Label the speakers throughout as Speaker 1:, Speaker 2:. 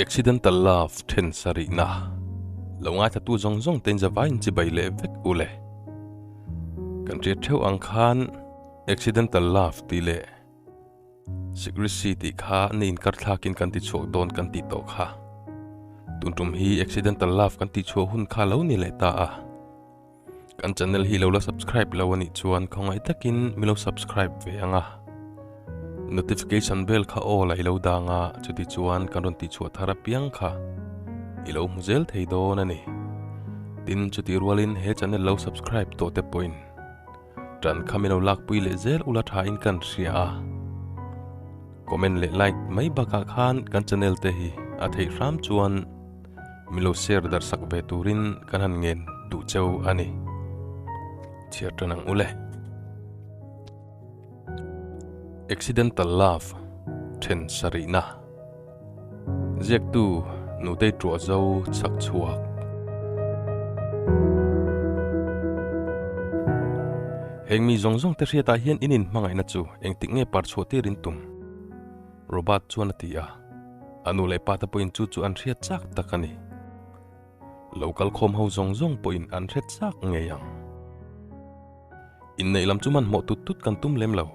Speaker 1: Accidental Love then sarihna lo ngaithlatu zawng zawng te in zavaiin chibai leh vek u le. Kan hriat theuh ang khan Accidental Love tih leh Secrecy tih kha ni inkar thlakin kan ti chhuak dawn kan tih tawh kha. Tun tum hi Accidental Love kan tih chhuah hun kha lo ni leh ta a. Kan channel hi lo la subscribe lo anih chuan khawngaih takin mi lo subscribe ve ang a. Notification bell kha awl a i lo dang a, chuti chuan kan rawn tihchhuah thar apiang kha i lo hmu zel thei dawn a ni. Tin, chuti rualin he channel lo subscribe tawh te pawhin tan kha mi lo lakpui leh zel ula thain kan hria a. Comment leh like mai bakah khan kan channel te hi a theih hram chuan Mi lo share darh sak ve turin kan han ngen duh cheu a ni. Chhiar tan ang ule. Accidental Love then sarihna Ziaktu Nutei Tuah Zo chhak chhuak. Heng mi zawng zawng te hriatah hian in inhmangaihna chu engtik nge par chhuah tir in tum? Robert chuan a ti a. A nu leh pa te pawhin chu chu an hriat chak tak a ni. Lo kal khawm ho zawng zawng pawhin an hre chak ngei ang. Inneih lam chu hmanhmawh tut tut kan tum lem lo.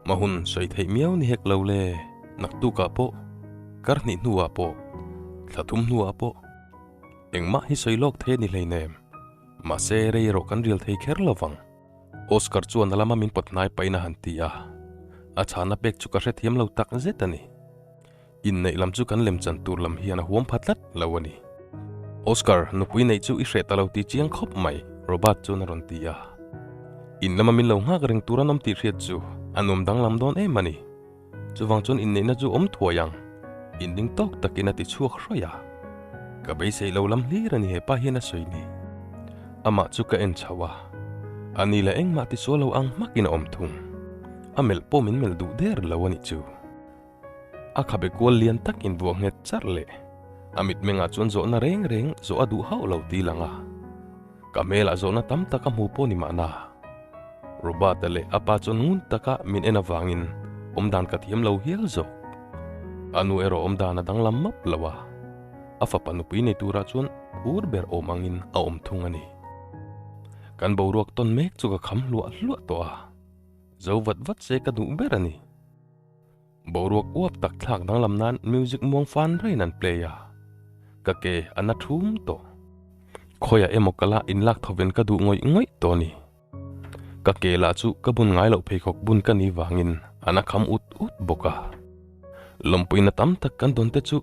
Speaker 1: Mahun sawi theih miau ni hek lo le, naktukah pawh, kar hnih hnuah pawh, thla thum hnuah pawh, engmah hi sawi lawk thei a ni hleinem. Mahse rei erawh kan rial thei kher lo vang. Oscar chuan a lama min pawt hnai pahin a han ti a, a chhana pek chu ka hrethiam lo tak zet a ni. Inneih lam chu kan lemchan tur lam hian a huam pha tlat lo a ni. Oscar, nupui neih chu i hreh ta lo ti chiang khawp mai, Robert chuan a rawn ti a. In lama min lo nghak reng tur an awm tih hriat chu a nuam danglam dawn em a ni. Chuvang chuan inneihna chu awm thuai ang, inring tawk takin a ti chhuak hrawih a. Ka beisei lo lam hlir a ni hepa hian a sawi ni. Amah chu ka en chho a, a ni la engmah ti sual lo ang hmakin a awm thung. A melh pawh min melh duh der lo a nih chu. A khabe kual lian tak invuah nghet charh leh a mitmengah chuan zawhna reng reng zawh a duh hauh lo ti lang a. Ka hmelah zawhna tam tak a hmu pawh ni mahna. Robert-a leh a pa chuan ngun taka min en avangin awmdan ka thiam lo hial zawk. A nu erawh awmdan a danglam map lo a, a fapa nupui nei turah chuan phur ber awm angin a awm thung a ni. Kan boruak tawn mek chu ka kham hluah hluah tawh a, zo vat vat se ka duh ber a ni. Boruak uap tak thlak danglam nan music muang fan raiin an play a, ka ke a na thum tawh. Khawiah emaw ka la inlak tho ven ka duh ngawih ngawih tawh a ni. Ka ke lah chu ka bun ngai loh pheikhawk bun ka nih vangin a na kham ut ut bawk a. Lawmpuina tam tak kan dawn te chu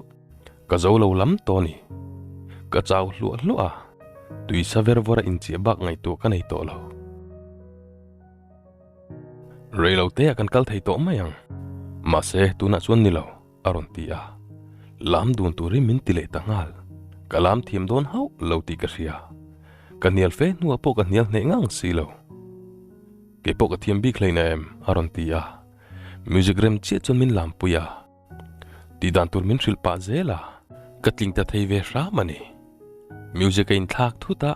Speaker 1: ka zo lo lam tawh a ni. Ka chau hluah hluah a, tuisa ver vawra inchiah bak ngaihtuah ka nei tawh lo. Rei lo te ah kan kal thei tawh mai ang. Mahse, tunah chuan ni lo, a rawn ti a. Lam dun turin min ti leh ta nghal. Ka lam thiam dawn hauh lo tih ka hria. Ka hnial fe hnuah pawh ka hnial hneh ngang si lo. Kei pawh ka thiam bik hleina em? a rawn ti a. Music rem chiah chuan min lampui a. Tih dan tur min hrilh pah zel a, ka tling ta thei ve hram a ni. Music a inthlak thut a,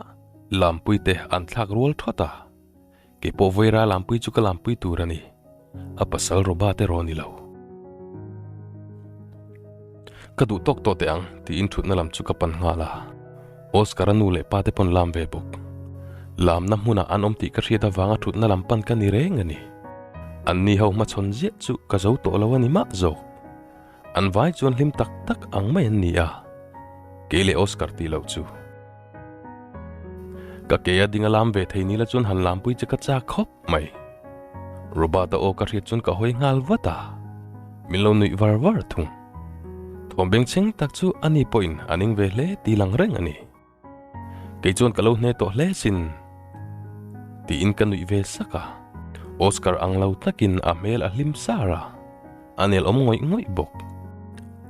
Speaker 1: lampui te an thlak rual thawt a. Kei pawh Vaira lampui chu ka lampui tur a ni. A pasal Robert erawh a ni lo. Ka duh tawk tawh teh ang tiin thutna lam chu ka pan nghal a. Oscar-a nu leh pa te pawn lam ve bawk. Lamna hmunah an awm tih ka hriat avanga thutna lam pan ka ni reng a ni. Anni ho hmachhawn ziah chu ka zo tawh lo a ni mah zawk. An vai chuan hlim tak tak ang mai an ni a, kei leh Oscar tih loh chu. Ka ke a ding a lam ve thei nila chuan han lampui che ka chak khawp mai. Robert-a aw ka hriat chuan ka hawi nghal vat a, min lo nuih var var thung. Thawm bengchheng tak chu ani pawhin a ning ve hle tih lang reng a ni. Kei chuan ka lo hne tawh hle sin tiin ka nuih ve sak a, Oscar ang lo takin a hmel a hlim sar a, a nel awm ngawih ngawih bawk.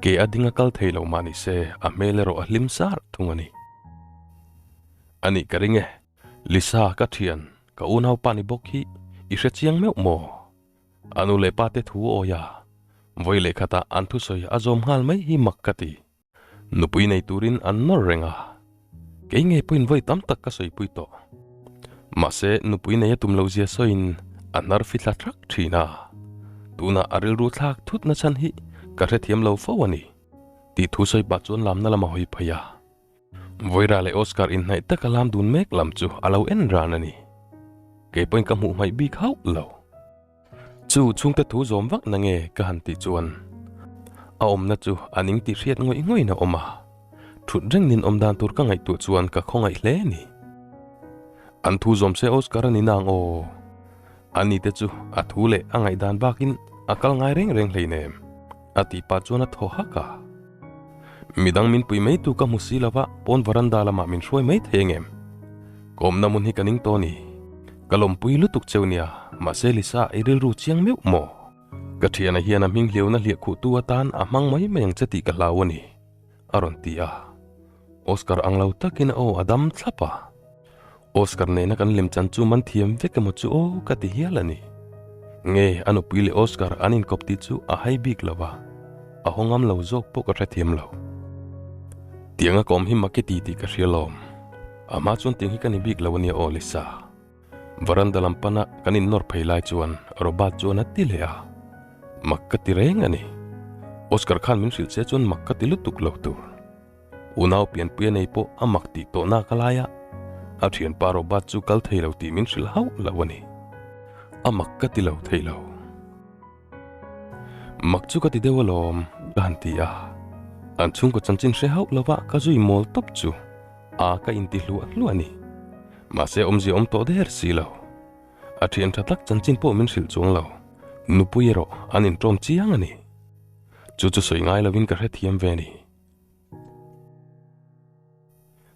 Speaker 1: Ke a ding a kal thei lo mah ni se a hmel erawh a hlim sar thung a ni. A nih ka ring e, Lisa ka thian, ka unaupa ni bawk hi i hre chiang meuh maw? A nu leh pa te thu awi a, vawi leh khatah an thusawi a zawm nghal mai hi mak ka ti. Nupui nei turin an nawr reng a, kei ngei pawhin vawi tam tak ka sawipui tawh. Mahse, nupui nei a tum lo zia sawiin a hnar fithla thak thin a, tunah a rilru thlak thut nachhan hi ka hrethiam lo fo a ni. Tih thu sawi pah chuan lamna lam a hawi phei a. Vawira leh Oscar inhnaih taka lam dun mek lam chu a lo en ran a ni. Kei pawhin ka hmuh hmaih bik hauh lo. Chu chhungte thu zawm vak na nge ka han tih chuan a awmna chu a ning tih hriat ngawih ngawih in a awm a. Thut reng nin awm dan tur ka ngaihtuah chuan ka khawngaih hle a ni. An thu zawm se Oscar a ni nang aw. Ani te chu a thu leh a ngaihdan bakin a kal ngai reng reng hleinem. A tih pah chuan a thaw hak a. Midang min pui mai tu ka hmu si lova pawn varanda lamah min hruai mai thei angem? Ka awmna hmun hi ka ning tawh a ni. Ka lawmpui lutuk cheu nia, mahse Lisa i rilru chiang meuh maw? Ka thiana hian a hming hliauna hliah khuhtu atan a hmang mai mai ang che tih ka hlau a ni, a rawn ti a. Oscar ang lo takin a aw a dam thlap a. Oscar nena kan lemchan chu man thiam vek emaw chu aw ka ti hial a ni. Nge a nupui leh Oscar an inkawp tih chu a hai bik lo va, a haw ngam lo zawk pawh ka hrethiam lo. Tianga ka awm hi mak i ti tih ka hria lawm. A hma chuan tiang hi ka ni bik lo a nia aw Lisa. Varanda lam pana kan innawr phei lai chuan Robert chuan a ti leh a. Mak ka ti reng a ni. Oscar khan min hrilh che chuan mak ka ti lutuk lo tur. Unau pianpui a nei pawh a mak tih tawh nak a lai a, a thianpa Robert chu kal thei lo tih min hrilh hauh lo a ni. A mak ka ti lo thei lo. Mak chu ka ti deuh alawm, ka han ti a. An chhungkaw chanchin hre hauh lova ka zui mawl tawp chu a ka inti hluah hluah a ni. Mahse awmzia awm tawh der si lo. A thian tha tak chanchin pawh min hrilh chuang lo. Nupui erawh an inṭawm chiang a ni. Chu chu sawi ngai lovin ka hrethiam ve a ni.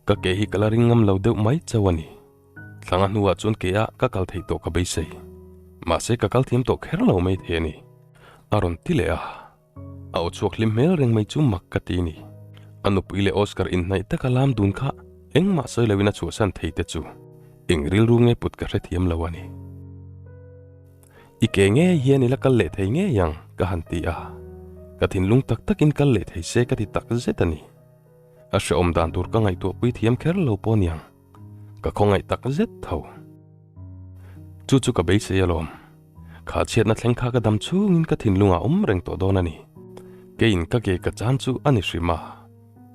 Speaker 1: Ka ke hi ka la ring ngam lo deuh mai chauh a ni. Thlanga hnuah chuan ke ah ka kal theih tawh ka beisei. Mahse ka kal thiam tawh kher lo mai thei a ni. A rawn ti leh a. A aw chhuak hlim hmel reng mai chu mak ka ti a ni. A nupui leh Oscar inhnaih taka lam dun kha engmah sawi loin a chhuahsan thei te chu eng rilru nge put ka hrethiam lo a ni. I ke ngei hian i la kal leh thei ngei ang, ka han ti a. Ka thinlung tak takin kal leh thei se ka ti tak zet a ni. A hrehawm dan tur ka ngaihtuahpui thiam kher lo pawh niang. Ka khawngaih tak zet tho. Chu chu ka beisei alawm. Kha chhiatna thleng kha ka dam chhungin ka thinlungah awm reng tawh dawn a ni. Keiin ka ke ka chan chu a ni hrim a.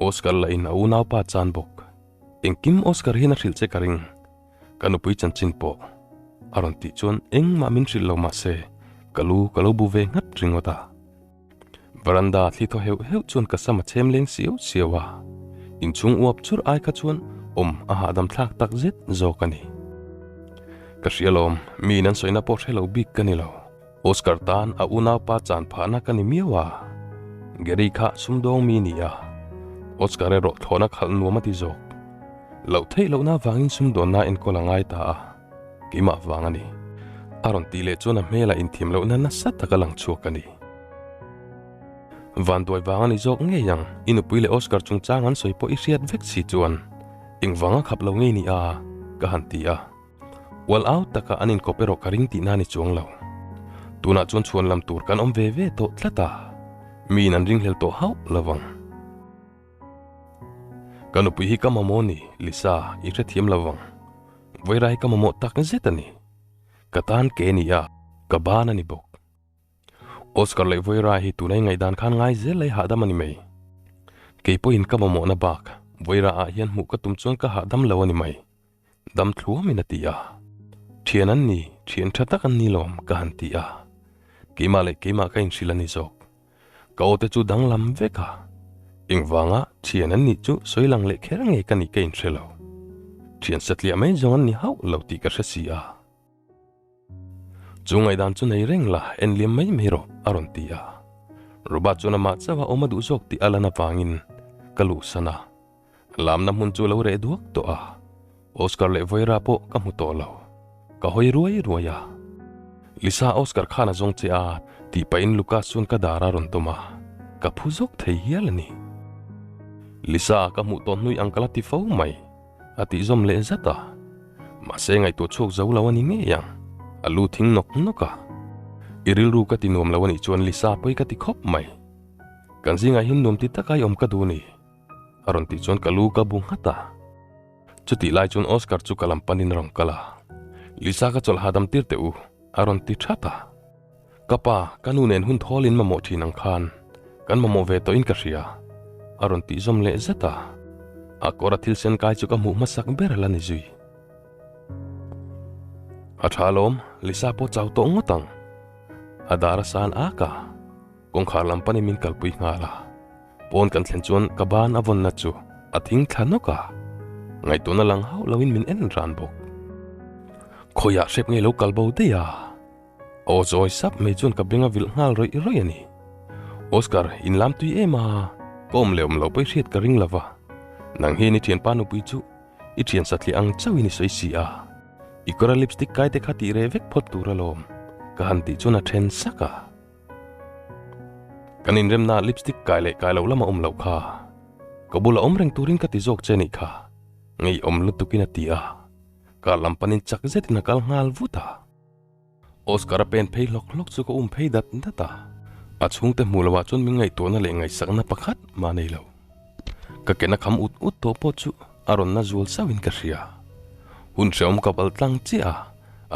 Speaker 1: Oscar lahin a unaupa chan bawk. Engkim Oscar hian a hrilh che ka ring. Ka nupui chanchin pawh a rawn tih chuan engmah min hrilh lo mah se ka lu ka lo bu ve nghat ringawt a. Veranda thli thaw heuh heuh chuan ka sam a chhem leng siau siau a, inchhung uap chur ai kha chuan awm a hahdam thlak tak zet zawk a ni. Ka hria lawm, miin an sawina pawh hre lo bik ka ni lo. Oscar tan a unaupa chan phahna ka ni miau a, Gary kha sumdawng mi ni a, Oscar erawh thlawhna khalh nuam a ti zawk. Loh theih lohna avangin sumdawnna enkawl a ngai ta a, keimah vang a ni. A rawn tih leh chuan a hmelah inthiam lohna nasa tak a lang chhuak a ni. Vanduai vang a ni zawk ngei ang, i nupui leh Oscar chungchang an sawi pawh i hriat vek si chuan engvanga khap lo ngei ni a? ka han ti a. Ual au taka an inkawp erawh ka ring tihna a ni chuang lo. Tunah chuan chhuan lam tur kan awm ve ve tawh tlat a, miin an ringhlel tawh hauh lo vang. Ka nupui hi ka mamawh ni, Lisa, i hrethiam lo vang. Vawirai hi ka mamawh tak zet a ni. Ka tan ke a ni a, ka ban a ni bawk. Oscar leh Vawirai hi tunai ngaihdan khan ngai zel lei hahdam a ni mai. Kei pawhin ka mamawhna bak, Vawirai ah hian hmuh ka tum chuan ka hahdam lo a ni mai. Dam thluamin a ti a. Thian an ni, thian tha tak an ni lawm, ka han ti a. Keimah leh keimah ka inhrilh a ni zawk. Ka aw te chu danglam vek a. Engvanga thian an nih chu sawi lang leh kher nge ka nih ka inhre lo. Thian satliah mai zawng an ni hauh lo tih ka hre si a. Chu ngaihdan chu nei reng la, en liam mai mai rawh, a rawn ti a. Robert chuan amah chauh a awm a duh zawk tih a lan avangin ka luhsan a. Lamna hmun chu lo reh duak tawh a, Oscar leh Vaira pawh ka hmu tawh lo. Ka hawi ruai ruai a. Lisa, Oscar khan a zawng che a, tih pahin Lucas chuan ka dar a rawn tawm a, ka phu zawk thei hial a ni. Lisa, ka hmuh tawh hnui ang ka la ti fo mai, a tih zawm leh zat a. Mahse ngaihtuah chhuak zo lo a ni ngei ang, a lu thing nawk nawk a. I rilru ka ti nuam lo a nih chuan Lisa pawi ka ti khawp mai. Kan zingah hian nuam ti taka i awm ka duh a ni. A rawn tih chuan ka lu ka bu nghat a. Chutih lai chuan Oscar chu ka lam panin a rawn kal a. Lisa ka chawlh hahdam tir teh u, a rawn ti that a. Ka pa, ka nu nen hun thawl in mamawh thin ang khan kan mamawh ve tawhin ka hria. A rawn tih zawm leh zat a, a kawr a thil sen kai chu ka hmuh hmasak ber a la ni zui. A tha alawm, Lisa pawh chau tawh ngawt ang. A dar a san ak a, kawngkhar lam panin min kalpui nghal a. Pawn kan thlen chuan ka ban a vawnna chu a thing thla nawk a, ngaihtuahna lang hauh loin min en ran bawk. Khawiah hrep ngei lo kal bo daih a? Aw zawi sap mai chuan ka beng a vilh nghal rawih rawih a ni. Oscar, in lam tui em a, ka awm leh awm loh pawh i hriat ka ring lo va. Nang hian i thianpa nupui chu i thian satliah ang chauhin i sawi si a. I kawra lipstick kai te kha tih reh vek phawt tur alawm, ka han tih chuan a then sak a. Kan inremna lipstick kai leh kai loh lama awm loh kha ka bula awm reng turin ka ti zawk che nih kha, ngeiawm lutukin a ti a. Kar lam panin chak zetin a kal nghal vut a. Oscar a pen phei hlawk hlawk chu ka um phei dat dat a, a chhungte hmuh loh ah chuan min ngaihtuahna leh ngaihsakna pakhat mah nei lo. Ka kena kham ut ut tawh pawh chu a rawn na zual sauhin ka hria. Hun hrehawm ka bal tlang chiah a,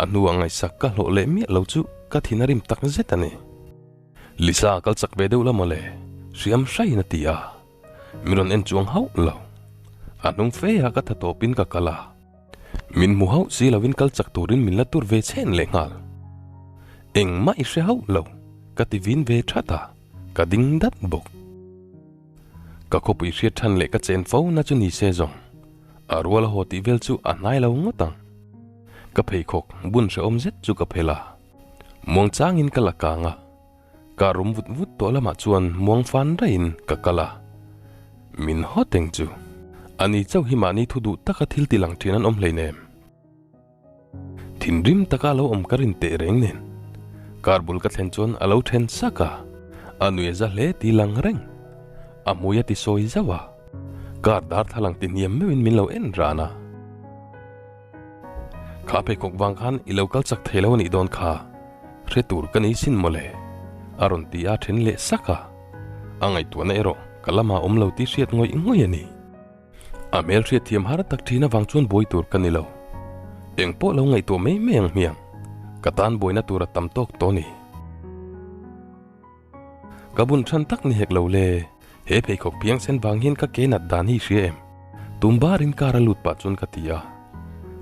Speaker 1: a hnuah ngaihsak ka hlawh leh miah lo chu ka thin a rim tak zet a ni. Lisa kal chak ve deuh la mawle, hriam hraiin a ti a, min rawn en chuang hauh lo. A hnung fe ah ka tha tawpin ka kal a. Min hmu hauh si lovin kal chak turin min la tur ve chhen leh nghal. Engmah i hre hauh lo, ka ti vin ve that a, ka ding dat bawk. Ka khawpui hriat than leh ka chen fo na chu ni se zawng, a rual a haw tih vel chu a hnai lo ngawt ang. Ka pheikhawk bun hrehawm zet chu ka phel a, muang changin ka la kang a. Ka rum vut vut tawh lamah chuan muang fan raihin ka kal a, min hawt eng chu. Ani chauh hi mahni thu duh taka thil ti lang thin an awm hleinem. Thinrim taka a lo awm ka rin teh reng nen. Car bul ka thlen chuan a lo then sak a, a nui a za hle ti lang reng. A hmui a ti sawi zauh a, car darthlalang ti hniam meuhin min lo en ran a. Kha pheikhawk vang khan i lo kal chak thei lo a nih dawn kha, hre tur ka nei sin mawle, a rawn ti a then leh sak a. A ngaihtuahna erawh ka lamah awm lo tih hriat ngawih ngawih a ni. A hmel hriat thiam har tak thin avang chuan buai tur ka ni lo. Eng pawh lo ngaihtuah mai mai ang hmiang, ka tan buaina tur a tam tawk tawh a ni. Ka bun than tak ni hek lo le, he pheikhawk piang sen vang hian ka ke nat dan hi i hria em? Tum barin car a lut pah chuan ka ti a.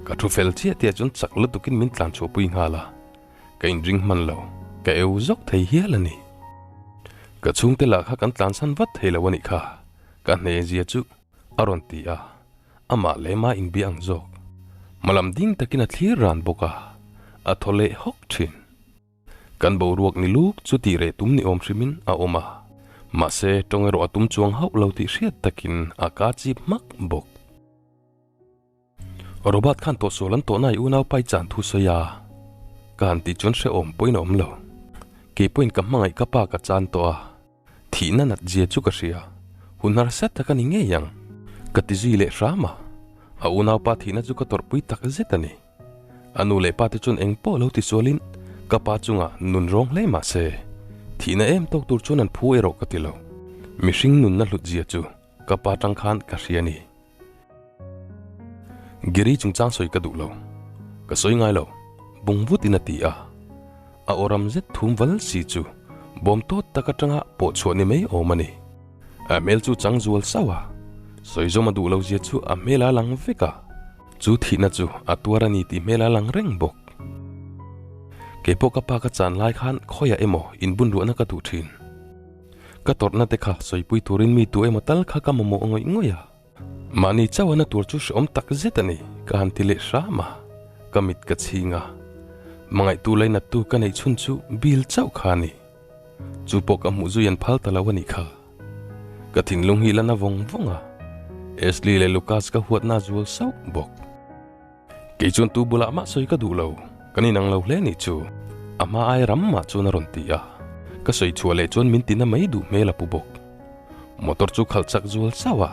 Speaker 1: Ka thu fel chiah tih ah chuan chak lutukin min tlan chhuah pui nghal a. Ka inring hman lo, ka eu zawk thei hial a ni. Ka chhungte lah kha kan tlansan vat thei lo a nih kha, ka hne zia chu a rawn ti a, amah lema inbia ang zawk. Hmalam ding takin a thlir ran bawk a, a thaw leh hawk thin. Kan boruak ni luk chu tih reh tum ni awm hrimin a awm a, mahse tawng erawh a tum chuang hauh lo tih hriat takin a ka chip hmak bawk. Robert khan tawhsual an tawhna i unau pai chan thu sawi a, ka han tih chuan hrehawm pawhin a awm lo. Kei pawhin ka hmangaih ka pa ka chan tawh a, thihna nat zia chu ka hria, hun harsa tak a ni ngei ang, ka ti zui leh hram a, a unaupa thihna chu ka tawrhpui tak zet a ni. A nu leh pa te chuan eng pawh lo tisualin ka pa chungah nun rawng hle mah se, thihna em tawk tur chuan an phu erawh ka ti lo. Mihring nunna hlut zia chu ka pa tang khan ka hria a ni. Giri chungchang sawi ka duh lo. Ka sawi ngai lo, bung vutin a ti a. A aw ram zet thum val si chu bawm tawt tak atanga pawh chhuah ni mai awm a ni. A hmel chu chang zual sauh a, sawi zawm a duh lo zia chu a hmel a lang vek a. Chu thihna chu a tuar a ni tih hmel a lang reng bawk. Kei pawh ka pa ka chan lai khan khawiah emaw inbun ruahna ka duh thin. Ka tawrhna te kha sawipui turin mi tu emaw tal kha ka mamawh ngawih ngawih a. Mahni chauhana tur chu hrehawm tak zet a ni, ka han ti leh hram a, ka mit ka chhing a. Hmangaihtu lainattu ka neih chhun chu Bill chauh kha a ni. Chu pawh ka hmuh zui an phal ta lo a nih kha. Ka thinlung hi la na vawng vawng a, Ashley leh Lucas ka huatna a zual sauh bawk. Kei chuan tu bulah mah sawi ka duh lo, kan inang lo hle nih chu, a hma ai ram mah chuan a rawn ti a, ka sawi chhuah leh chuan min tina mai duh hmel a pu bawk. Motor chu khalh chak zual sauh a,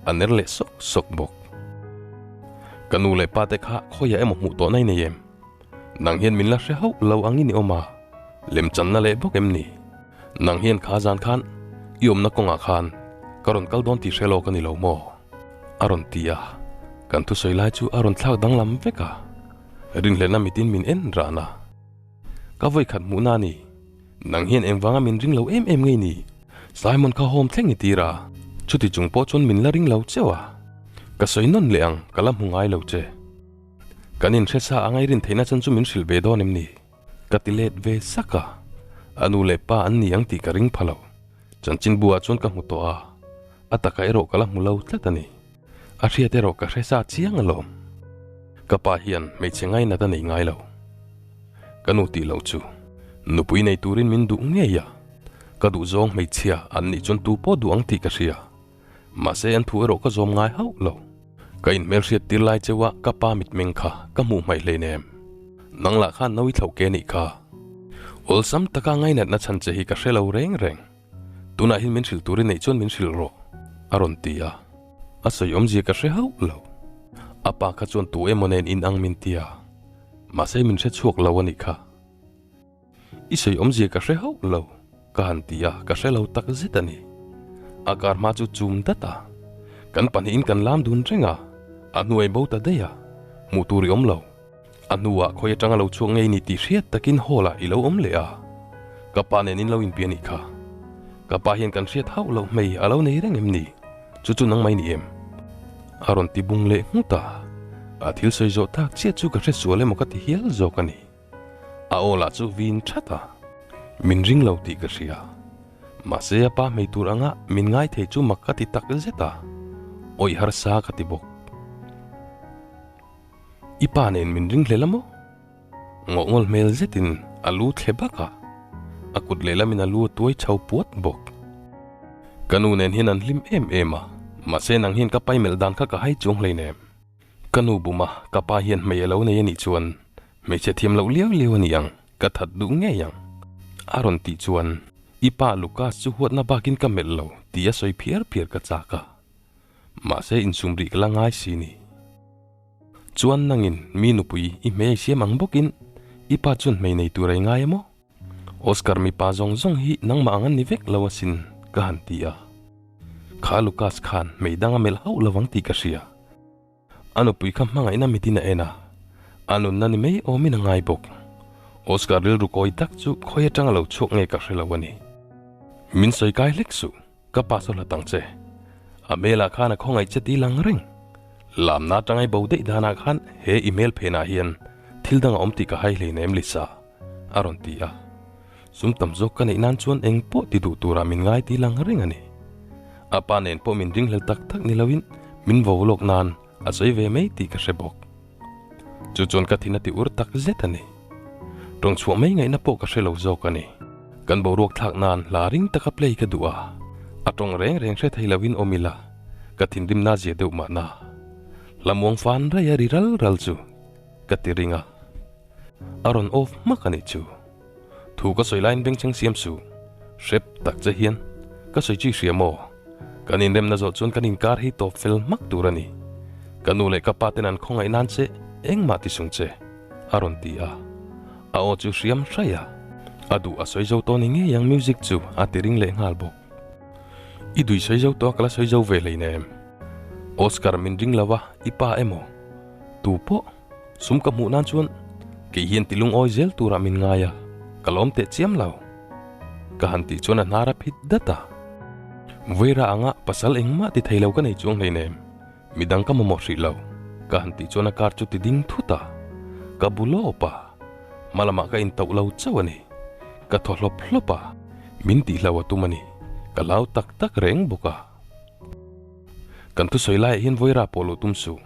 Speaker 1: a ner leh sawk sawk bawk. Ka nu leh pa te kha khawiah emaw hmuh tawh nai nei em? Nang hian min la hre hauh lo angin i awm a, lemchanna leh bawk em ni? Nang hian kha zan khan i awmna kawngah khan ka rawn kal dawn tih hre lawk a ni lo maw? A rawn ti a, kan thusawi lai chu a rawn thlak danglam vek a, rinhlelhna mitin min en ran a. Ka vawikhat hmuhna a ni, nang hian engvanga min ring lo em em ngei ni? Simon kha home thleng i tir a. Chuti chung pawh chuan min la ring lo cheu a. Ka sawi nawn leh ang, ka la hmu ngai lo che. Kan inhre sa anga i rin theihna chan chu min hrilh ve dawn em ni? Ka ti let ve sak a. A nu leh pa an ni ang tih ka ring pha lo. Chanchin buah chuan ka hmu tawh a, a taka erawh ka la hmu lo tlat a ni. A hriat erawh ka hre sa chiang alawm. Ka pa hian hmeichhe ngainat a nei ngai lo. Ka nu tih loh chu nupui nei turin min duh ngei a, ka duh zawng hmeichhia an nih chuan tu pawh duh ang tih ka hria. Mahse an thu erawh ka zawm ngai hauh lo. Ka inhmelhriat tir lai cheu a ka pa mitmeng kha ka hmuh hmaih hleinem. Nang lah khan no i thlauh ke nih kha. Awlsam taka ngainatna chhan che hi ka hre lo reng reng. Tunah hian min hrilh tur i neih chuan min hrilh rawh, a rawn ti a. A sawi awmzia ka hre hauh lo. A pa kha chuan tu emaw nen in ang min ti a, mahse min hre chhuak lo a nih kha. I sawi awmzia ka hre hauh lo, ka han ti a, ka hre lo tak zet a ni. A kar hma chu chum dat a, kan pahnihin kan lam dun reng a, a hnuai bo ta daih a, hmuh tur i awm lo. A hnuah khawi atanga lo chhuak ngei ni tih hriat takin hall ah i lo awm leh a, ka pa nen in lo inpiah nih kha. Ka pa hian kan hriat hauh loh hmei a lo nei reng em ni? Chu chu nangmah i ni em? A rawn ti bung leh nghut a, a thil sawi zawh tak chiah chu ka hre sual emaw ka ti hial zawk a ni. A aw lah chu vin that a, min ring lo tih ka hria. Mahse a pa hmei tur anga min ngai thei chu mak ka ti tak zet a, awih harsa ka ti bawk. I pa nen min ring hlel a maw? Ngawhngawl hmel zetin a lu thle bak a, a kut lehlamin a lu a tuai chho puat bawk. Ka nu nen hian an hlim em em a, mahse nang hian ka pai melh dan kha ka hai chuang hleinem. Ka nu bum a, ka pa hian hmei a lo nei a nih chuan hmeichhe thiam loh liau liau a ni ang, ka that duh ngei ang. A rawn tih chuan i pa Lucas chu huatna bakin ka melh lo tih a sawi phiar phiar ka chak a. Mahse insum rih ka la ngai si ni. Chuan nangin mi nupui i hmei ai siam ang bawkin i pa chuan hmei nei tur ai ngai emaw? Oscar mipa zawng zawng hi nangmah ang an ni vek lo asin ka han ti a. Kha Lucas khan hmei dang a melh hauh lovang tih ka hria. A nupui kha hmangaihna mitin a en a, a nunna ni mai awmin a ngai bawk. Oscar rilru kawi tak chu khawi atanga lo chhuak nge ka hre lo a ni. Min sawi kai hlek suh. Ka pa saw hlat ang che. A hmelah khan a khawngaih che ti lang reng. Lamna atanga i bo daih danah khan he i hmel phenah hian thil dang a awm tih ka hai hleinem Lisa, a rawn ti a. Sum tam zawk ka neih nan chuan eng pawh ti duh turah min ngai ti lang reng a ni. A pa nen pawh min ringhlel tak tak ni loin min vo lawk nan a sawi ve mai tih ka hre bawk. Chu chuan ka thin a ti ur tak zet a ni. Tawng chhuah mai ngaihna pawh ka hre lo zawk a ni. Kan boruak thlak nan hla ring taka play ka duh a, a tawng reng reng hre thei loin awm ila ka thinrimna zia deuh mahna. Hla muang fan raih a ri ral ral chu ka ti ring a, a rawn off hmak a nih chu. Thu ka sawi laiin bengchheng siam suh. Hrep tak che hian ka sawi chi hria maw? Kan inremna zawh chuan kan inkar hi tawp fel hmak tur a ni. Ka nu leh ka pa ten an khawngaih nan che engmah ti sung che, a rawn ti a. A aw chu hriam hraih a. A duh a sawi zo tawh ni ngei ang music chu a ti ring leh nghal bawk. I dui sawi zo tawh a ka la sawi zo ve hleinem. Oscar min ring lo a, i pa emaw? Tu pawh? Sum ka hmuh nan chuan kei hian ti lungawi zel turah min ngai a, ka lawm teh chiam lo. Ka han tih chuan a hnar a phit dat a. Vaira anga pasal engmah ti thei lo ka nei chuang hleinem, midang ka mamawh hrih lo, ka han tih chuan a car chu ti ding thut a. Ka bu lawp a, hma lamah ka intauh lo chauh a ni. Ka thaw hlawp hlawp a, min tihlo a tum a ni, ka hlau tak tak reng bawk a. Kan thusawi laiah hian Vaira pawh luh tum suh.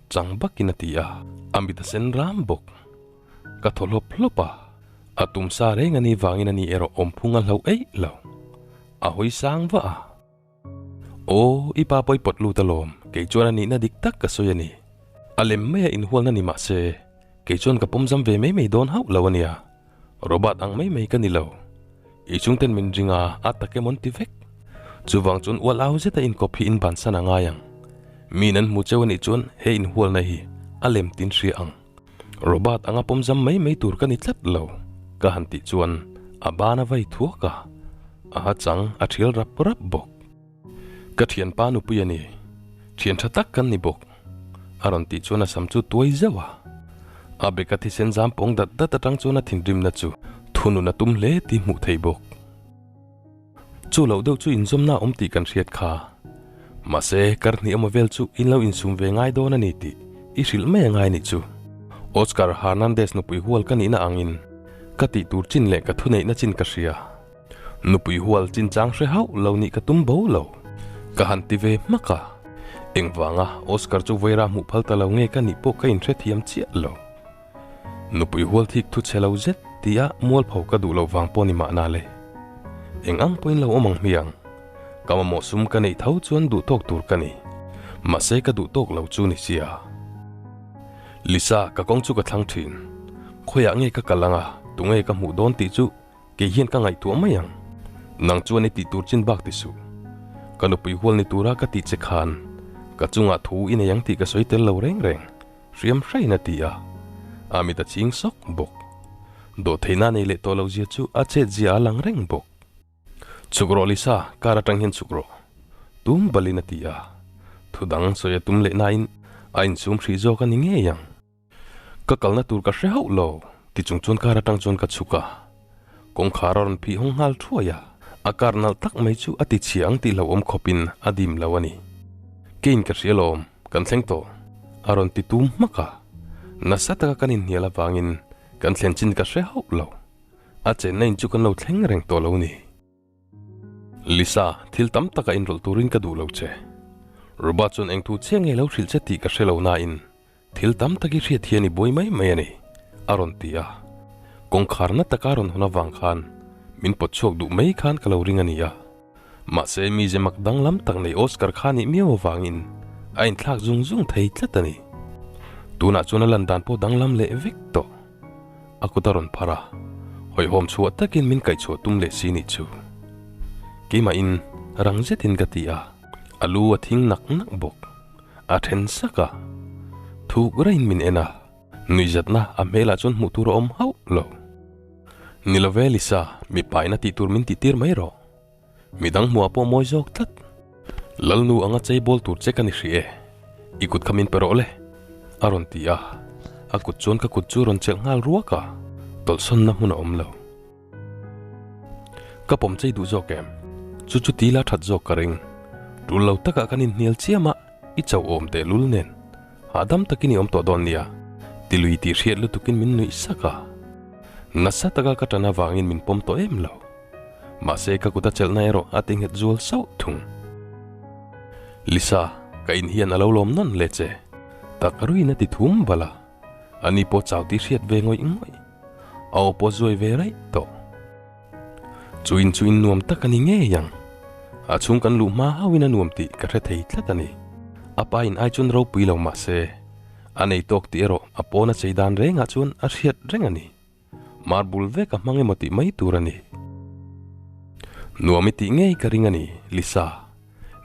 Speaker 1: Chang bakin a ti a, a mit a sen ram bawk. Ka thaw hlawp hlawp a, a tum sa reng a ni vangin a ni erawh awmphung a hlauh eih lo. A hawi sang vah a. Aw, i pa pawh i pawt lut alawm, kei chuan a nihna dik tak ka sawi a ni. A lem maia inhualna ni mah se, kei chuan ka pawm zam ve mai mai dawn hauh lo a nia. Robert ang mai mai ka ni lo. I chungten min ring a, a tak emaw an ti vek. Chuvang chuan ual au zeta inkawp hi inbansan a ngai ang. Miin an hmu cheu a nih chuan he inhualna hi a lem tin hria ang. Robert anga pawm zam mai mai tur ka ni tlat lo, ka han tih chuan a ban a vai thuak a, a ha chang a thial rap rap bawk. Ka thianpa nupui a ni, thian tha tak kan ni bawk, a rawn tih chuan a sam chu tuai zeuh a. A beka thisen zam pawng dat dat atang chuan a thinrimna chu thunun a tum hle tih hmuh theih bawk. Chu loh deuh chu inzawmna awm tih kan hriat kha. Mahse, kar hnih emaw vel chu in lo insum ve ngai dawn a ni tih i hrilh mai a ngai nih chu. Oscar Hernandez nupui hual ka nihna angin ka tih tur chin leh ka thuneihna chin ka hria. Nupui hual chinchang hre hauh lo nih ka tum bo lo. Ka han ti ve hmak a. Engvanga Oscar chu Vaira hmuh phal ta lo nge ka nih pawh ka inhrethiam chiah lo. Nupui hual thik thu chhe lo zet tia mualpho ka duh loh vang pawh ni mahna le. Eng ang pawhin lo awm ang hmiang. Ka mamawh sum ka neih tho chuan duh tawk tur ka ni. Mahse ka duh tawk lo chu ni sia. Lisa, ka kawng chu ka thlang thin. Khawiah nge ka kal anga, tunge ka hmuh dawn tih chu Kei hian ka ngaihtuah mai ang. Nang chuan i tih tur chin bak ti suh. Ka nupui hual ni tura ka tih che khan ka chungah thu i nei ang tih ka sawi tel lo reng reng, hriam hrain a ti a. A mit a ching sawk bawk. Dawhtheihna nei leh tawh lo zia chu a chet zia a lang reng bawk. Chhuk rawh Lisa, car atang hian chhuk rawh. Tum balin a ti a. Thu dang sawi a tum leh nain a insum hrih zawk a ni ngei ang. Ka kalna tur ka hre hauh lo, ti chung chuan car atang chuan ka chhuk a. Kawngkhar a rawn phih hawng nghal thuai a, a car nalh tak mai chu a ti chhia ang tih hlauhawm khawpin a dim lo a ni. Kein ka hria lawm, kan thleng tawh, a rawn ti tum hmak a. Nasa taka kan inhnial avangin kan thlen chin ka hre hauh lo. A chenna in chu kan lo thleng reng tawh lo ni. Lisa, thil tam taka inrawlh turin ka duh lo che. Ruba chuan eng thu chiah nge lo hrilh che tih ka hre lo nain thil tam tak i hriat hian i buai mai mai a ni, a rawn ti a. Kawngkharna taka a rawn hawn avang khan min pawt chhuak duh mai khan ka lo ring a ni a. Mahse mize mak danglam tak nei Oscar kha nih miau avangin a inthlak zung zung thei tlat a ni. Tunah chuan a lan dan pawh danglam leh vek tawh. A kut a rawn phar a, hawihhawm chhuah takin min kaihchhuah tum leh si nih chu. Keimahin rang zetin ka ti a, a lu a thing nak nak bawk. A then sak a, thuk raiin min en a, nuihzatna a hmelah chuan hmuh tur a awm hauh lo. Ni lo ve Lisa, mipa in a tih tur min tih tir mai rawh. Midang hmuah pawh mawi zawk tlat. Lalnu anga chei bawl tur che ka ni hrih e, i kut kha min pe rawh le, a rawn ti a. A kut chuan ka kut chu rawn chelh nghal ruak a, tawlhsawnna hmun a awm lo. Ka pawm chei duh zawk em? Chu chu tila that zawk ka ring. Tul lo takah kan inhnial chiam a, i chauh awm tehlul nen. Hahdam takin i awm tawh dawn nia, ti lui tih hriat lutukin min nuih sak a. Nasa taka ka tan avangin min pawm tawh em lo. Mahse ka kut a chelhna erawh a ti nghet zual sauh thung. Lisa, ka in hian a lo lawm nawn le che. Tak ruiin a ti thum bal a. Ani pawh chau tih hriat ve ngawih ngawih. A aw pawh zuai ve raih tawh. Chu in chu in nuam tak a ni ngei ang. A chhung kan luh hma hauhin a nuam tih ka hre thei tlat a ni. A pa in ai chuan ropui lo mahse, a nei tawk tih erawh a pawn a chei dan rengah chuan a hriat reng a ni. Marble vek a hmang emaw tih mai tur a ni. Nuam i tih ngei ka ring a ni, Lisa.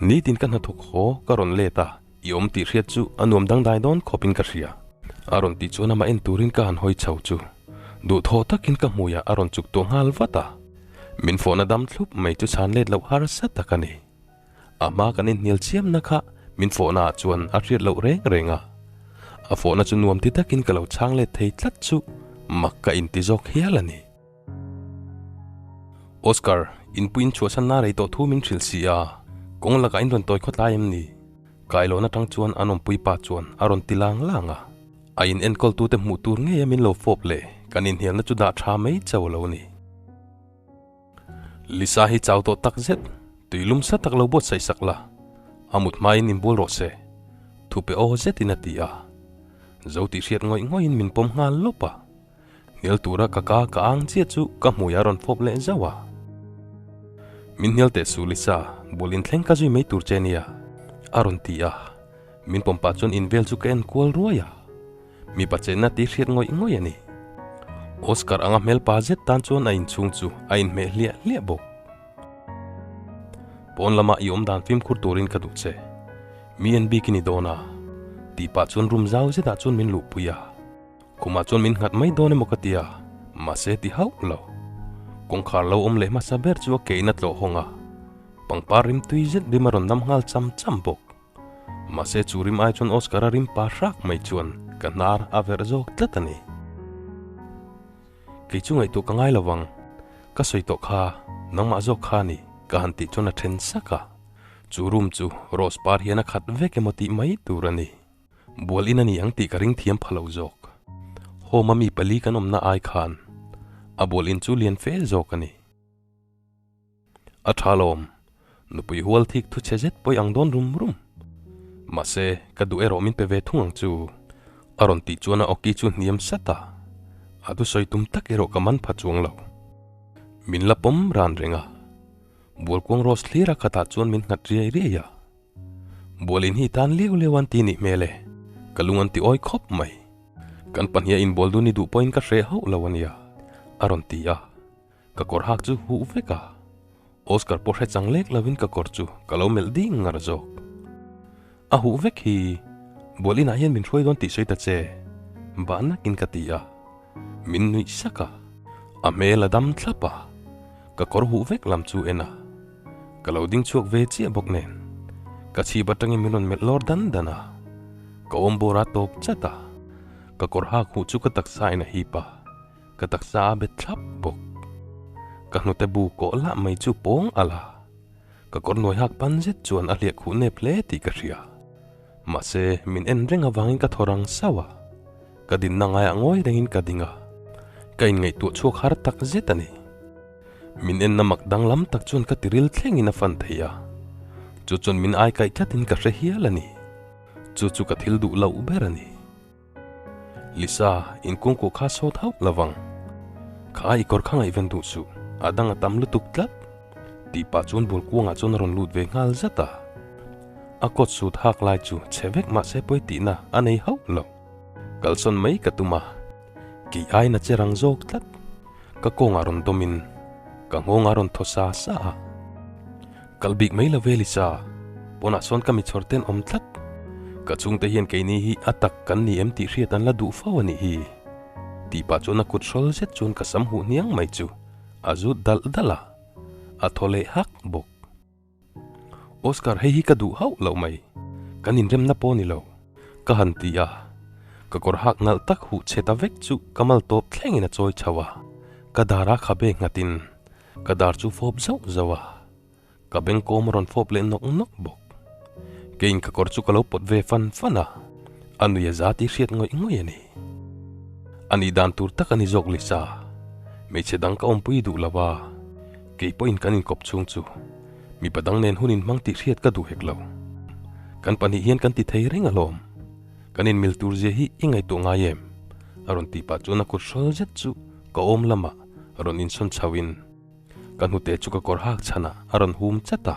Speaker 1: Nitin ka hnathawk haw ka rawn let a, i awm tih hriat chu a nuam dangdai dawn khawpin ka hria. A rawn tih chuan amah en turin ka han hawi chho chu duhthawh takin ka hmuiah a rawn chuk tawh nghal vat a. Min fawhna dam thlup mai chu chhan let loh harsa tak a ni. A hma kan inhnial chiamna kha min fawhnaah chuan a hriat loh reng reng a. A fawhna chu nuam ti takin ka lo chhang let thei tlat chu mak ka inti zawk hial a ni. Oscar, inpui inchhuahsan na rei tawh thu min hrilh si a, kawng lakah in rawn tawi khawtlai em ni? Kailawn atang chuan an awmpui pa chuan a rawn ti lang lang a. A in enkawltute hmuh tur ngeia min lo fawp leh kan inhnialna chu dah tha mai chauh lo ni. Lisa hi chau tawh tak zet, tui lum sa tak lo buatsaih sak la, a mut hmain inbual rawh se, thu pe aw zetin a ti a. Zo tih hriat ngawih ngawih in min pawm nghal lawp a. Hnial tura ka ka ka ang chiah chu ka hmui a rawn fawp leh zauh a. Min hnial teh su Lisa, bul inthleng ka zui mai tur che nia, a rawn ti a. Min pawm pah chuan invel chu ka en kual ruai a. Mipa chenna tih hriat ngawih ngawih a ni. Oscar anga hmel pa zet tan chuan a inchhung chu a inhmeh hliah hliah bawk. Pawn lama i awm dan fimkhur turin ka duh che. Mi en bik i ni dawn a, tih pah chuan room zau zetah chuan min luhpui a. Khumah chuan min nghat mai dawn emaw ka ti a, mahse ti hauh lo. Kawngkhar lo awm leh hmasa ber chu a ke in a tlawh hawng a, pangpar rim tui zet rim a rawn nam nghal cham cham bawk. Mahse chu rim ai chuan Oscar a rim pa hrak mai chuan ka hnar a verh zawk tlat a ni. Kei chu ngaihtuah ka ngai lo vang, ka sawi tawh kha nangmah zawk kha a ni. Ka han tih chuan a then sak a, chu room chu rose par hian a khat vek emaw tih mai tur a ni. Bual in a ni ang tih ka ring thiam pha lo zawk. Home a mi pali kan awmna ai khan a bual in chu lian fe zawk a ni. A tha lawm, nupui hual thik thu chhe zet pawi ang dawn rum rum. Mahse, ka duh erawh min pe ve thung ang chu. A rawn tih chuan a awki chu hniam sat a, a thusawi tum tak erawh ka man pha chuang lo. Min la pawm ran reng a, Bualkuang Rose thlir a khatah chuan min nghat riai riai a. Bual in hi tan liau liau an ti nih hmel e, ka lung an ti awi khawp mai. Kan pahniha inbual dun i duh pawhin ka hreh hauh lo a nia, a rawn ti a. Ka kawr hak chu huh vek a, Oscar pawh hre chang lek lovin ka kawr chu ka lo melh ding ngar zawk. A huh vek hi, bual inah hian min hruai dawn tih sawi ta che, bah nakin ka ti a, min nuih sak a, a hmel a dam thlap a, ka kawr huh vek lam chu en a, ka lo ding chhuak ve chiah bawk nen, ka chhip atangin min rawn melh lawr dan dan a, ka awm bawr a tawp chat a, ka kawr hak huh chu ka taksa in a hip a. Ka taksa a bet thlap bawk. Ka hnute bu kawh lah mai chu pawng a la. Ka kawr nuai hak pan zet chuan a hliah khuh nep hle tih ka hria. Mahse, min en reng avangin ka thaw rang sauh a. Ka dinna ngaiah ngawi rengin ka ding a. Ka inngaihtuah chhuak har tak zet a ni. Min enna mak danglam tak chuan ka tiril thlengin a fan thei a. Chu chuan min aikaih tlatin ka hre hial a ni. Chu chu ka thil duh loh ber a ni. Lisa, in kungkuh kha sawt hauh lo vang. Kha i kawr kha ngaihven duh suh, a dang a tam lutuk tlat. Tih pah chuan bul kuangah chuan a rawn lut ve nghal zat a. A kawt sut hak lai chu chhe vek mah se pawi tihna a nei hauh lo. Kalsawn mai ka tum a, kei aiin a che rang zawk tlat. Ka kawngah rawn dawmin ka nghawngah rawn thaw sa sa a. Kal bik mai lo ve Lisa, pawnah sawn ka michhawr ten awm tlat. Ka chhungte hian keini hi a tak kan ni em tih hriat an la duh fo a nih hi. Tih pah chuan a kut hrawl zet chuan ka sam huh hniang mai chu a zut dalh dalh a, a thaw leh hak bawk. Oscar hei hi ka duh hauh loh mai, kan inremna pawh ni lo, ka han ti a, ka kawr hak nalh tak huh chhe ta vek chu ka mal tawp thlengin a chawi chho a, ka dara khabe nghatin Ka dar chu fawp zauh zauh a, ka bengkawm a rawn fawp leh nawk nawk bawk. Keiin ka kawr chu ka lo pawt ve fan fan a, a nui a za tih hriat ngawih ngawih a ni. A nih dan tur tak a ni zawk Lisa, hmeichhe dang ka awmpui duh lo a, kei pawhin kan inkawp chhung chu mipa dang nen hun inhmang tih hriat ka duh hek lo. Kan pahnih hian kan ti thei reng alawm, kan inmil tur zia hi i ngaihtuah ngai em? A rawn tih pah chuan a kut hrawl zet chu ka awm lamah rawn insawn chho in ka hnute chu ka kawr hak chhan ah a rawn hum chat a,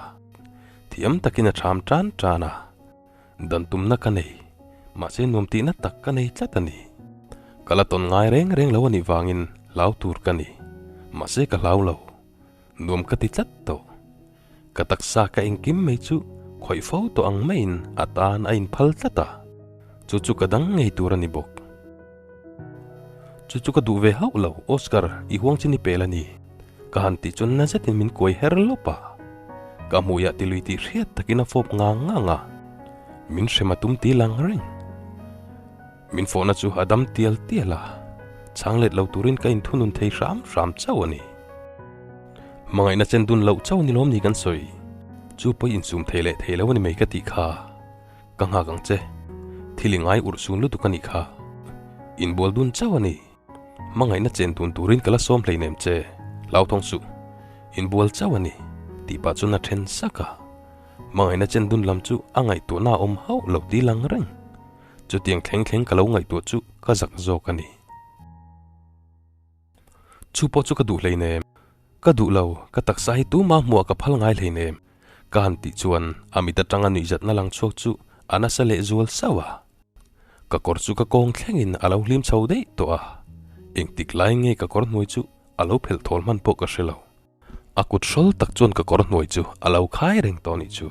Speaker 1: thiam takin a ṭham tan tan a, dan tumna ka nei, mahse nuam tihna tak ka nei tlat a ni. Ka la tawn ngai reng reng lo a nih vangin hlau tur ka ni, mahse ka hlau lo, nuam ka ti tlat tawh. Ka taksa ka engkim mai chu khawih fo tawh ang maiin a tan a inphal tlat a, chu chu ka dang ngei tur a ni bawk. Chu chu ka duh ve hauh lo, Oscar, i huang chin i pel a ni. Ka han tih chuan na zetin min kuai her lawp a. Ka hmuiah tilui tih hriat takin a fawp ngang ngang a, min hrem a tum ti lang reng. Min fawhna chu a dam tial tial a, chhang let lo turin ka inthunun thei hram hram chauh a ni. Hmangaihna chen dun loh chauh ni lawm ni kan sawi? Chu pawi insum thei leh thei lo a ni mai ka tih kha. Ka nghak ang che. Thil i ngai urh sun lutuk a nih kha. Inbual dun chauh a ni. Hmangaihna chen dun turin ka la sawm hleinem che. Hlauthawng suh. Inbual chauh a ni, tih pah chuan a then sak a. Hmangaihna chen dun lam chu a ngaihtuahna a awm hauh lo ti lang reng. Chutiang thleng thleng ka lo ngaihtuah chu ka zak zawk a ni. Chu pawh chu ka duh hleinem. Ka duh lo, ka taksa hi tuma hmuah ka phal ngai hleinem. Ka han tih chuan a mit atanga nuihzatna lang chhuak chu a nasa leh zual sauh a. Ka kawr chu ka kawng thlengin a lo hlim chho daih tawh a. Engtik lai nge ka kawr hnuai chu a lo phelh thawl hman pawh ka hre lo. A kut hrawl tak chuan ka kawr hnuai chu a lo khai reng tawh nih chu.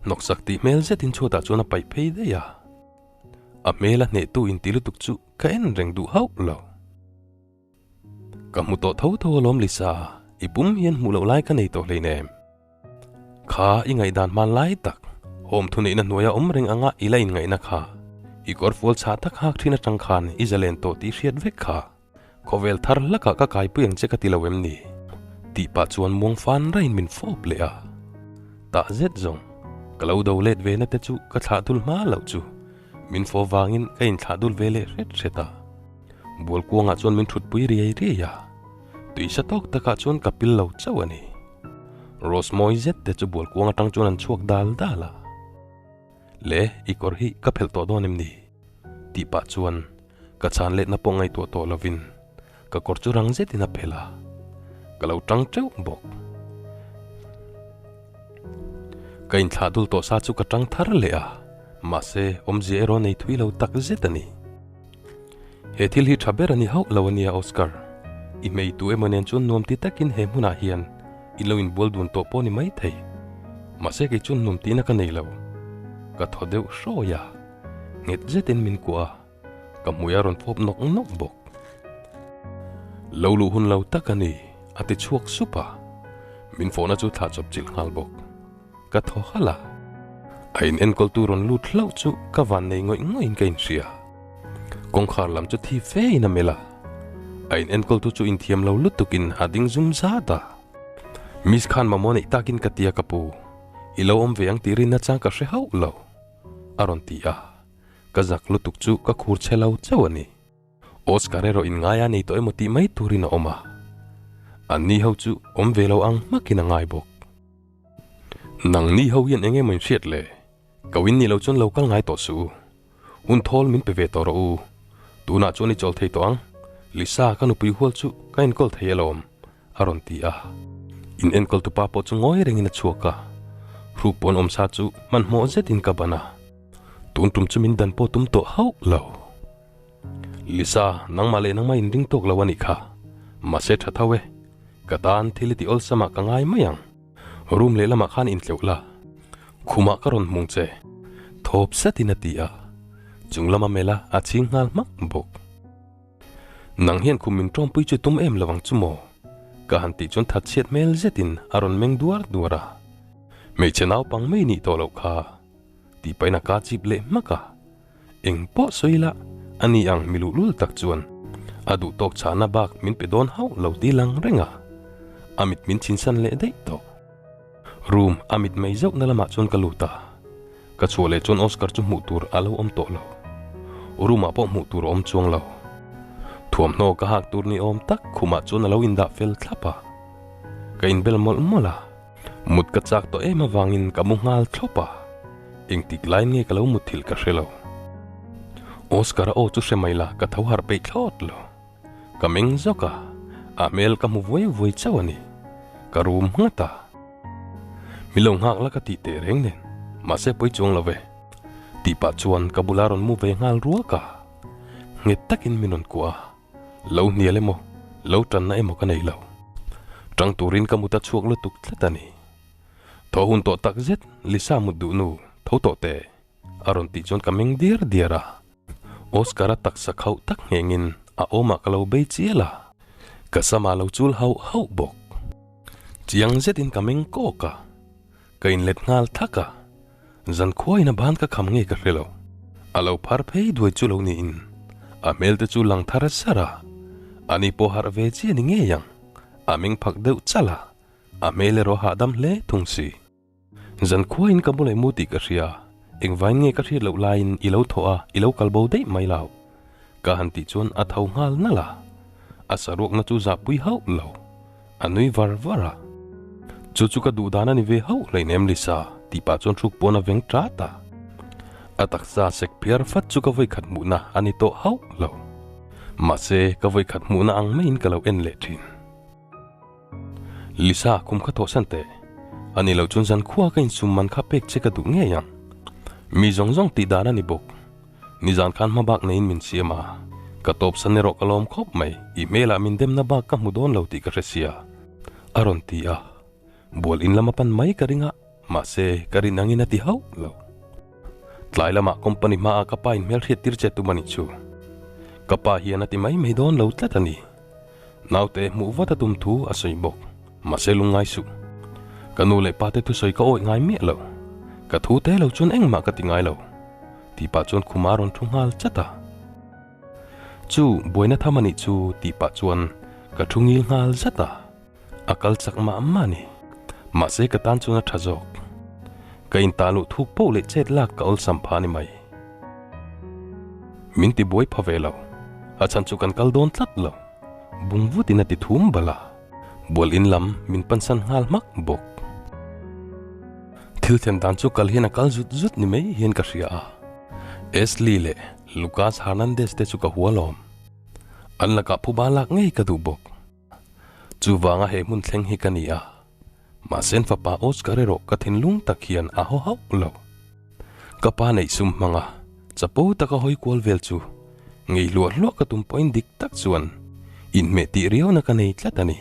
Speaker 1: Hnawksak tih hmel zetin chhuatah chuan a paih phei daih a. A hmel a hnehtu inti lutuk chu ka en reng duh hauh lo. Ka hmu tawh tho tho alawm Lisa, i pum hian hmuh loh lai ka nei tawh hleinem. Kha i ngaihdan hman lai tak, home thuneihna hnuaia awm reng anga i la inngaihna kha. I kawr fual chhah tak hak thin atang khan i zalen tawh tih hriat vek kha. Khawvel thar hlakah ka kaipui ang che ka ti lo em ni? Tih pah chuan muang fan raiin min fawp leh a. Tah zet zawng, ka lo do let ve na te chu ka thlah dul hma loh chu min fawp vangin ka inthlah dul ve leh hret hret a. Bual kuangah chuan min thutpui riai riai a, tui sa tawk takah chuan ka pil lo chauh a ni. Rose mawi zet te chu bual kuang atang chuan an chhuak dal dal a. Le, i kawr hi ka phelh tawh dawn em ni? Tih pah chuan ka chhan letna pawh ngaihtuah tawh lovin ka kawr chu rang zetin a phelh a, ka lo tang teuh bawk. Ka inthlah dul tawh sa chu ka tang thar leh a, mahse awmzia erawh nei thui lo tak zet a ni. He thil hi tha ber a ni hauh lo a nia Oscar. I hmei tu emaw nen chuan nuam ti takin he hmunah hian i lo inbual dun tawh pawh ni maithei. Mahse kei chuan nuam tihna ka nei lo. Ka thaw deuh hrawi a, nghet zetin min kuah a, ka hmui a rawn fawp nawk nawk bawk. Lo luh hun lo tak a ni, a ti chhuak sup a, min fawhna chu thlah chawp chilh nghal bawk. Ka thaw halh a, a in enkawltu rawn lut hlauh chu ka van nei ngawih ngawih in ka inhria. Kawngkhar lam chu thi fe in a melh a, a in enkawltu chu inthiam lo lutuk in a ding zum zat a. Miss khan mamawh neih takin ka tia ka pu, i lo awm ve ang tih rinna chang ka hre hauh lo, a rawn ti a, ka zak lutuk chu ka khur chhe lo chauh a ni. Oscar erawh in ngai a nei tawh emaw tih mai turin a awm a, anni ho chu awm ve lo ang hmakin a ngai bawk. Nang ni ho hian eng emaw in hriat le? Ko in ni lo chuan lo kal ngai tawh suh u. Hun thawl min pe ve tawh rawh u. Tunah chuan i chawl thei tawh ang. Lisa ka nupui hual chu ka enkawl thei alawm, a rawn ti a. In enkawl tupa pawh chu ngawi rengin a chhuak a. Hruk pawn awmsa chu hmanhmawh zetin ka ban a. Tun tum chu min dan pawh tum tawh hauh lo. Lisa, nangmah leh nangmah in ring tawk lo a nih kha. Mahse tha tho e. Ka tan thil i ti awlsam ah ka ngai mai ang. Room lehlamah khan intleuh la. Khumah ka rawn hmung che. Thawp satin a ti a. Chung lama mela a chhing nghal hmak bawk. Nang hian khum min tawmpui chu tum em lo ang chu maw? Ka han tih chuan thatchhiat hmel zetin a rawn meng duar duar a. Hmeichhe naupang mai nih tawh loh kha. Tih pahin a ka chip leh hmak a. Eng pawh sawi la, a ni ang mi luhlul tak chuan a duh tawk chhahna bak min pe dawn hauh lo ti lang reng a, a mit min chhinsan leh daih tawh. Room a mit mei zauhna lamah chuan ka lut a, ka chhuah leh chuan Oscar chu hmuh tur a lo awm tawh lo. Room ah pawh hmuh tur a awm chuang lo. Thuamhnaw ka hak tur ni awm tak khumah chuan a lo indah fel thlap a, ka inbel mawlh mawlh a. Mut ka chak tawh em avangin ka mu nghal thlawp a, engtik laiin nge ka lo mutthilh ka hre lo. Oscar-a aw chu hre mai la ka tho harh peih thlawt lo. Ka meng zawk a, a hmel ka hmu vuai vuai chauh a ni. Ka rum nghat a. Mi lo nghak la ka tih teh reng nen, mahse pawi chuang lo ve. Tih pah chuan ka bula rawn mu ve nghal ruak a, nghet takin min rawn kuah a. Lo hnial emaw, lo tanna emaw ka nei lo. Tang turin ka mut a chhuak lutuk tlat a ni. Thaw hun tawh tak zet, Lisa mut duh nu, tho tawh teh, a rawn tih chuan ka meng diar diar a. Oscar-a taksa khauh tak nghengin a awmah ka lo bei chial a, ka sama lo chul hauh hauh bawk. Chiang zetin ka meng kawk a, ka inlet nghal thak a. Zankhuain a ban ka kham nge ka hre lo. A lo phar phei duai chu lo niin a hmel te chu lang thar sar a, ani pawh harh ve chi a ni ngei ang, a meng phak deuh chal a, a hmel erawh hahdam hle thung si. Zankhuain ka mu leh mu tih ka hria, engvain nge ka hriat loh laiin i lo thawh a, i lo kal bo daih mai lo. Ka han tih chuan a tho nghal nalh a, a saruakna chu zahpui hauh lo. A nui var var a. Chu chu ka duh dan a ni ve hauh hleinem Lisa, tih pah chuan hruk pawn a veng tat a. A taksa sek phiar fat chu ka vawikhat hmuhna a ni tawh hauh lo. Mahse, ka vawikhat hmuhna ang maiin ka lo en leh thin. Lisa, kum kha thawhsan teh. A ni lo chuan zankhua ka insum man kha pek che ka duh ngei ang. Mi zawng zawng tih dan a ni bawk. Nizan khan hma bak neiin min siam a, ka tawp san erawh ka lawm khawp mai, i hmelah min demna bak ka hmu dawn lo tih ka hre sia, a rawn ti a. Bual in lama pan mai ka ring a, mahse ka rin angin a ti hauh lo. Tlai lamah company hmaah ka pa in hmelhriat tir che tum a nih chu. Ka pa hian a ti mai mai dawn lo tlat a ni. Naute hmuh vat a tum thu a sawi bawk, mahse lungngai suh. Ka nu leh pate thusawi ka awih ngai miah lo. Ka thu te lo chuan engmah ka ti ngai lo. Tih pah chuan khuma a rawn thu nghal chat a. Chu, buaina tham a nih chu tih pah chuan ka thu ngil nghal zat a. A kal chak mah mah a ni. Mahse ka tan chuan a tha zawk. Ka intah luh thuk poh leh chet lak ka awlsam pha a ni mai. Min ti buai pha ve lo. A chhan chu kan kal dawn tlat lo. Bung vutin a ti thum bal a. Bual in lam min pansan nghal hmak bawk. Thil thlen dan chu kal hian a kal zut zut ni mai hian ka hria a. Ashley leh Lucas Hernandez te chu ka hua lawm. An lakah phuba lak ngei ka duh bawk. Chuvanga he hmun thleng hi ka ni a, mahse an fapa Oscar erawh ka thinlung tak hian a haw hauh lo. Ka pa neih sum hmanga chapo taka hawi kual vel chu ngei hluah hluah ka tum pawhin dik tak chuan inhmeh tih riauna ka nei tlat a ni.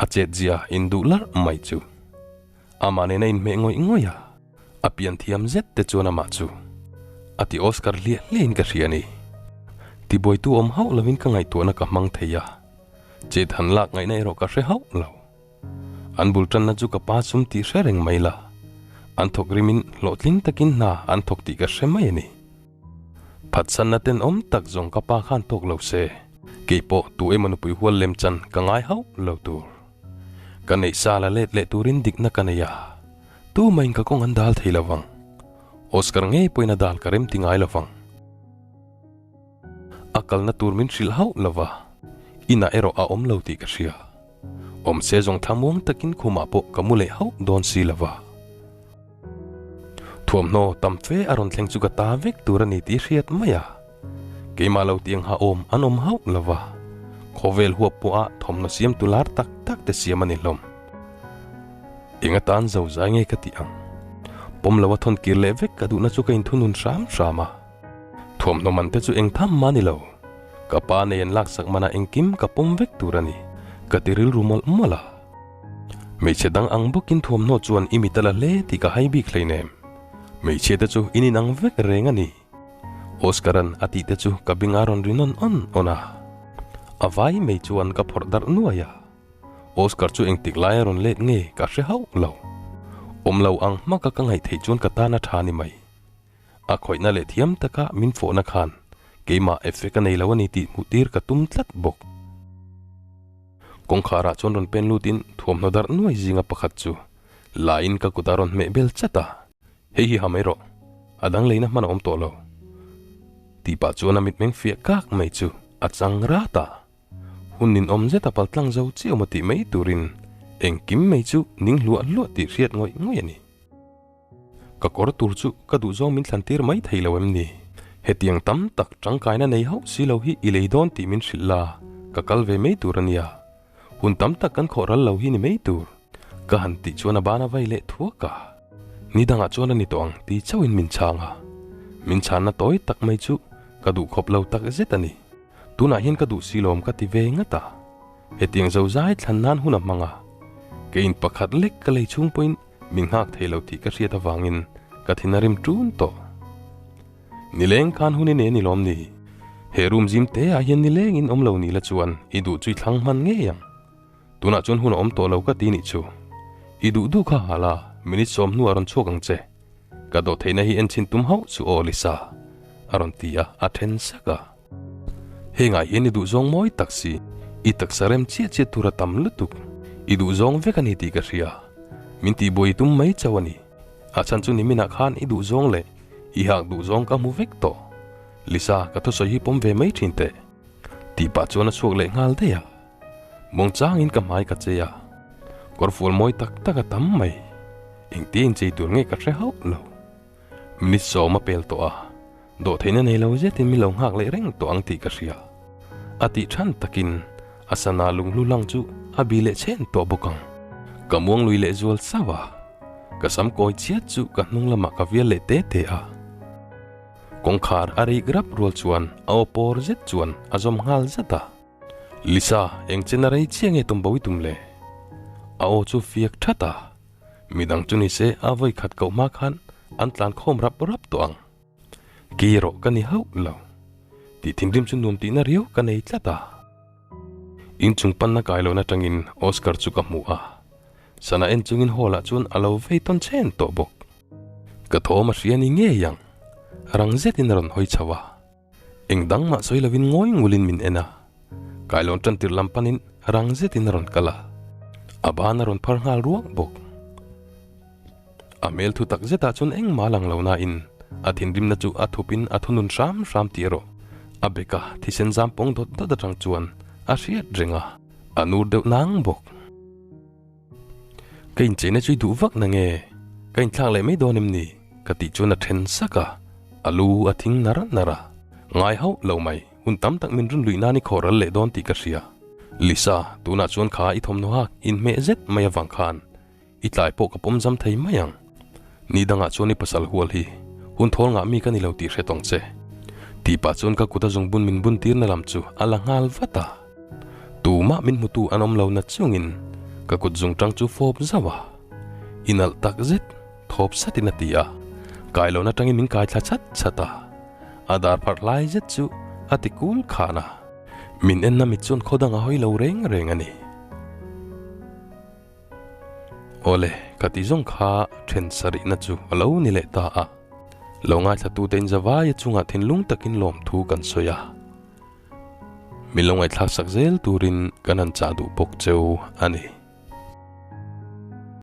Speaker 1: A chetzia induh larh mai chu amah nena inhmeh ngawih ngawih a. A pian thiam zet te chuan amah chu a ti Oscar hliah hliahin ka hria a ni. Tibuaitu awm hauh lovin ka ngaihtuahna ka hmang thei a, chet han lak ngaihna erawh ka hre hauh lo. An bul tanna chu ka pa sum tih hre reng mai la, an thawk rimin hlawhtling takin hna an thawk tih ka hre mai a ni. Phatsanna tenawm tak zawng ka pa khan tawk lo se, keipawh tu emaw nupui hual lem chan ka ngai hauh lo tur. Ka neih sa la let leh turin dikna ka nei a, tumahin ka kawng an dal thei lo vang. Oscar ngei pawhin a dal ka rem ti ngai lo vang. A kalna tur min hrilh hauh lo va, inah erawh a awm lo tih ka hria. Awm se zawng thlamuang takin khumah pawh ka mu leh hauh dawn si lo va. Thuamhnaw tam fe a rawn thleng chu ka ta vek tur a ni tih hriat mai a. Keimah lo tiang ha awm an awm hauh lo va, khawvel huap pawha thawmhnaw siamtu lar tak tak te siam a ni hlawm. Eng atan zo zai nge ka tih ang? Pawm lo a thawn kir leh vek ka duhna chu ka inthunun hram hram a. Thuamhnaw man te chu eng tham mah ni lo. Ka pa nei an laksak manah engkim ka pawm vek tur a ni, ka ti rilru mawlh mawlh a. Hmeichhe dang ang bawkin thuamhnaw chuan i mit a la hle tih ka hai bik hleinem. Hmeichhia te chu in inang vek reng a ni. Oscar-a'n a tih te chu ka bing a rawn ri nawn awn awn a. A vai mai chuan ka phawrh darh nuai a. Oscar chu engtik lai a rawn let nge ka hre hauh lo. Awm lo ang hmaka ka ngaih theih chuan ka tan a tha ni mai. A khawihna leh thiam taka min fawhna khan keimah effect a nei lo a ni tih hmuh tir ka tum tlat bawk. Kawngkharah chuan rawn pen lutin thuamhnaw darh nuai zinga pakhat chu laiin ka kut a rawn hmeh bel chat a. Hei hi ha mai rawh, a dang leina hman a awm tawh lo. Tih pah chuan a mitmeng fiah kak mai chu a chang rat a. Hun ninawm zet a paltlang zo chiah maw tih mai turin engkim mai chu ning hluah hluah tih hriat ngawih ngawih a ni. Ka kawr tur chu ka duhzawng min thlan tir mai thei lo em ni? Hetiang tam tak tangkaina nei hauh si lo hi i lei dawn tih min hrilh la, ka kal ve mai tur a nia. Hun tam tak kan khawh ral lo hi ni mai tur. Ka han tih chuan a ban a vai leh thuak a. Ni dangah chuan a ni tawh ang ti chauhin min chhang a. Min chhanna tawi tak mai chu ka duh khawp lo tak zet a ni. Tunah hian ka duh si lawm ka ti ve ngat a. Hetiang zozai thlan nan hun a hmang a. Ke in pakhat lek ka lei chhung pawhin min nghak thei lo tih ka hriat avangin ka thin a rim ṭun tawh. Nileng khan hun i nei a ni lawm ni? He room zim te ah hian nilengin awm lo ni la chuan i duh chu i thlang hman ngei ang. Tunah chuan hun a awm tawh lo ka ti nih chu. I duh duh kha hala minute sawm hnuah rawn chhuak ang che. Ka dawhtheihna hi en chhin tum hauh chu aw Lisa a rawn ti a, a then sak a. Hengah hian i duhzawng mawi tak si, i taksa rem chiah chiah tur a tam lutuk. I duhzawng vek a ni tih ka hria. Min tihbuai i tum mai chauh a ni. A chhan chu niminah khan i duhzawng leh i hak duhzawng ka hmu vek tawh. Lisa, ka thusawi hi pawm ve mai thin teh. Tih pah chuan a chhuak leh nghal daih a. Muang changin ka hmai ka chei a, kawrfual mawi tak tak a tam mai. Engtia inchei tur nge ka hre hauh lo. Minute sawm a pel tawh a, dawhtheihna nei lo zetin min lo nghak leh reng tawh ang tih ka hria. A tih than takin a sana lunghlu lang chu a bi leh chhen tawh bawk ang. Ka muang lui leh zual sauh a, ka sam kawi chiat chu ka hnung lamah ka vial leh te te a. Kawngkhar a rik rap rual chuan a aw pawr zet chuan a zawm nghal zat a. Lisa, eng chen a rei chiah nge tum bo i tum le? A aw chu fiak that a, midang chu ni se a vawi khat koh hma khan an tlan khawm rap rap tawh ang. Ki erawh ka ni hauh lo. Tih thinrim chu nuam tihna riau ka nei tlat a. Inchung panna kai lohna atangin Oscar chu ka hmu a, sana en chungin hall ah chuan a lo vei tawn chhen tawh bawk. Ka thawm a hria ni ngei ang, rang zetin a rawn hawi chho a. Eng dang mah sawi lovin ngawi ngulin min en a, kailawn tan tirh lam panin rang zetin a rawn kal a. A ban a rawn phar nghal ruak bawk. A hmel thu tak zetah chuan engmah lang lo nain a thinrimna chu a thupin a thunun hram hram tih erawh a beka thisen zam pawng dawt dawt atang chuan a hriat reng a, a nur deuh nang bawk. Ka incheina chu i duh vak na nge? Ka inthlak leh mai dawn em ni? Ka tih chuan a then sak a, a lu a thing nar nar a. Ngai hauh lo mai, hun tam tak min run luih nan i khawh ral leh dawn tih ka hria. Lisa, tunah chuan kha i thawmhnaw hak inhmeh zet mai avang khan I tlai pawh ka pawm zam thei mai ang. Ni dangah chuan i pasal hual hi hun thawl ngah mi ka ni lo tih hre tawng che. Tih pah chuan ka kut a zungbun min bun tirna lam chu a la nghal vat a. Tumah min hmutu an awm lo na chungin ka kut zungtang chu fawp zauh a. I nalh tak zet, thawp satin a ti a. Kai lohna tangin min kai thla chat chat a. A dar pharh hlai zet chu a ti kul khan a. Min enna mit chuan khaw dang a hawi lo reng reng a ni. Awle, ka ti zawng kha then sarihna chu a lo ni leh ta a. Lo ngaithlatute in zavaia chungah thinlung takin lawmthu kan sawi a. Min lo ngaihthlak sak zel turin kan han chah duh bawk cheu a ni.